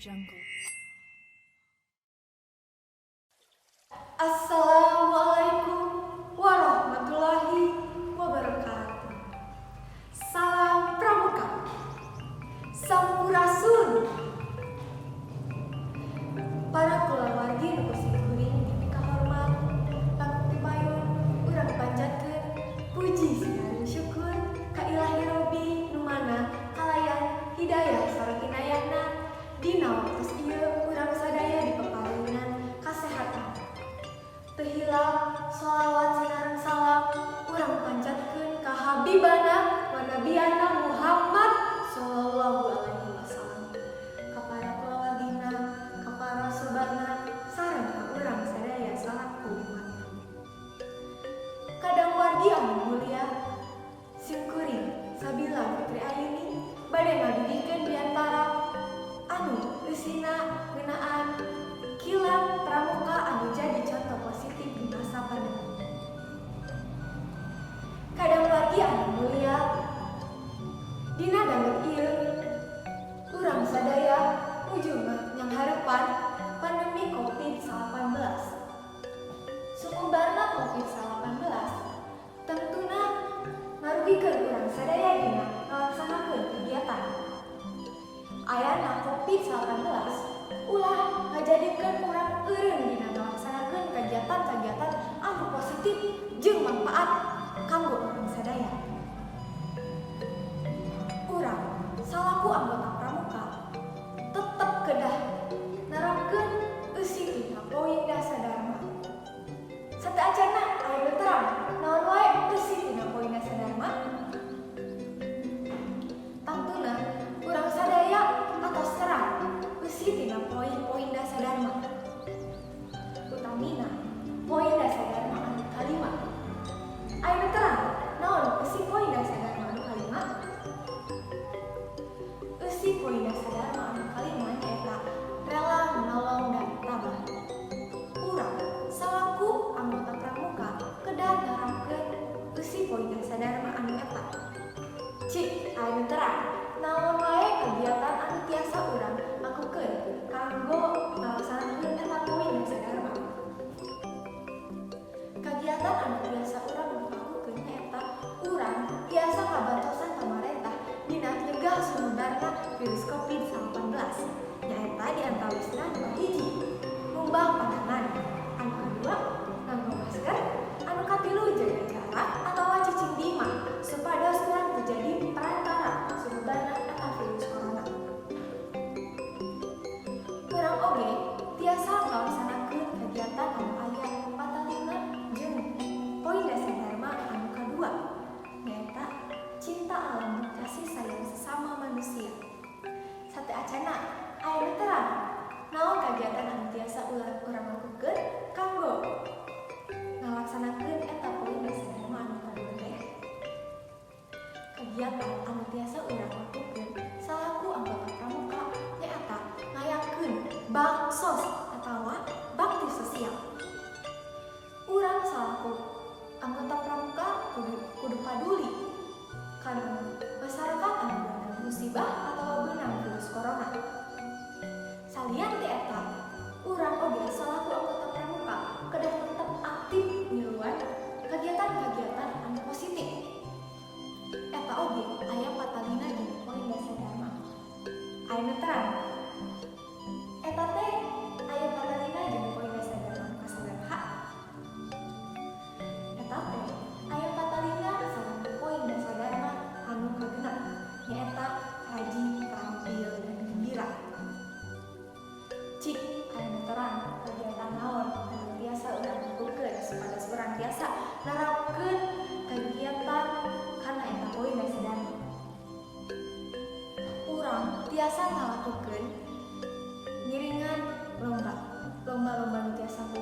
Jungle. Assalamualaikum warahmatullahi wabarakatuh. Salam Pramuka. Sampurasun. Para kulawargi nu ku simkuring dipikahormat, langkung ti payun urang panjatkeun puji sareng syukur ka Ilahi Robbi, nu mana kalayan hidayah sareng inayahna dina waktos ieu urang sadaya dipaparingan kasehatan. Teu hilap sholawat sinareng salam urang panjatkeun ka Habibana wa Nabiyana Muhammad sallallahu alaihi wasallam, ka para kulawargina, ka para sobatna, sareng ka urang sadaya salaku umat. Kadang wargi anu mulia, simkuring Sabila Fitri Ayuni bade ngadugikeun biantara anu eusina ngeunaan kilat pramuka anu jadi contoh positif di masa pandemi. Kadang wargi anu mulia, dina danget ieu urang sadaya nuju nyanghareupan pandemi COVID-19. Sumebarna COVID-19 tentuna ngarugikeun urang sadaya dina ngalaksanakeun kegiatan. Ayana COVID-19 ulah ngajadikeun urang eureun dina ngalaksanakeun kegiatan-kegiatan anu positif jeung manfaat kanggo urang sadaya. Urang salaku anggota pramuka tetep kedah nerapkeun eusi tina poin dasadarma. Sateuacanna aya nu terang naon wae eusi tina poin dasadarma? Tangtuna urang sadaya atos terang eusi tina poin-poin dasadarma. Utamina poin dasadarma anu kalima. Aya nu terang naon eusi poin dasadarma anu kalima? Eusi poin dasadarma anu kalima nyaeta rela menolong dan tabah. Urang salaku anggota pramuka kedah nerapkeun eusi poin dasadarma anu eta. Cik, aya nu terang naon wae kegiatan anu tiasa urang lakukeun kanggo ngalaksanakeun eta poin dasadarma? Kagiatan anu tiasa urang lakukeun nyaeta urang tiasa ngabantosan pamarentah dina nyegah sumebarna virus COVID-19, nyaeta di antawisna: nu kahiji, ngumbah panangan, anu kadua, nganggo masker, anu katilu, jaga jarak atawa cicing di imah supados urang teu jadi perantara sumebarna eta virus corona. Urang oge tiasa ngalaksanakeun kegiatan anu aya patalina jeung poin dasadarma anu kadua, nyaeta cinta alam dan kasih sayang sesama manusia. Sateuacanna aya nu terang naon kagiatan anu tiasa urang lakukeun kanggo ngalaksanakeun eta poin dasadarma anu kadua teh? Kegiatan anu tiasa urang lakukeun salaku anggota pramuka nyaeta ngayakeun baksos atawa bakti sosial. Urang salaku anggota pramuka kudu paduli kana masyarakat anu beunang musibah atawa beunang virus corona. Salian ti eta, urang oge salaku anggota pramuka kedah tetep aktif ngiluan kegiatan-kegiatan anu positif. Eta oge aya patalina dina poin dasadarma. Aya nu terang eta teh aya patalina jeung poin dasadarma anu kasabaraha? Eta teh aya patalina sareng poin dasadarma anu kagenep, nyaeta rajin, terampil, dan gembira. Cik, aya nu terang kegiatan naon anu tiasa urang lakukeun supados urang tiasa nerapkeun kegiatan kana eta poin dasadarma? Urang tiasa ngalakukeun ngiringan lomba. Lomba-lomba nu tiasa ku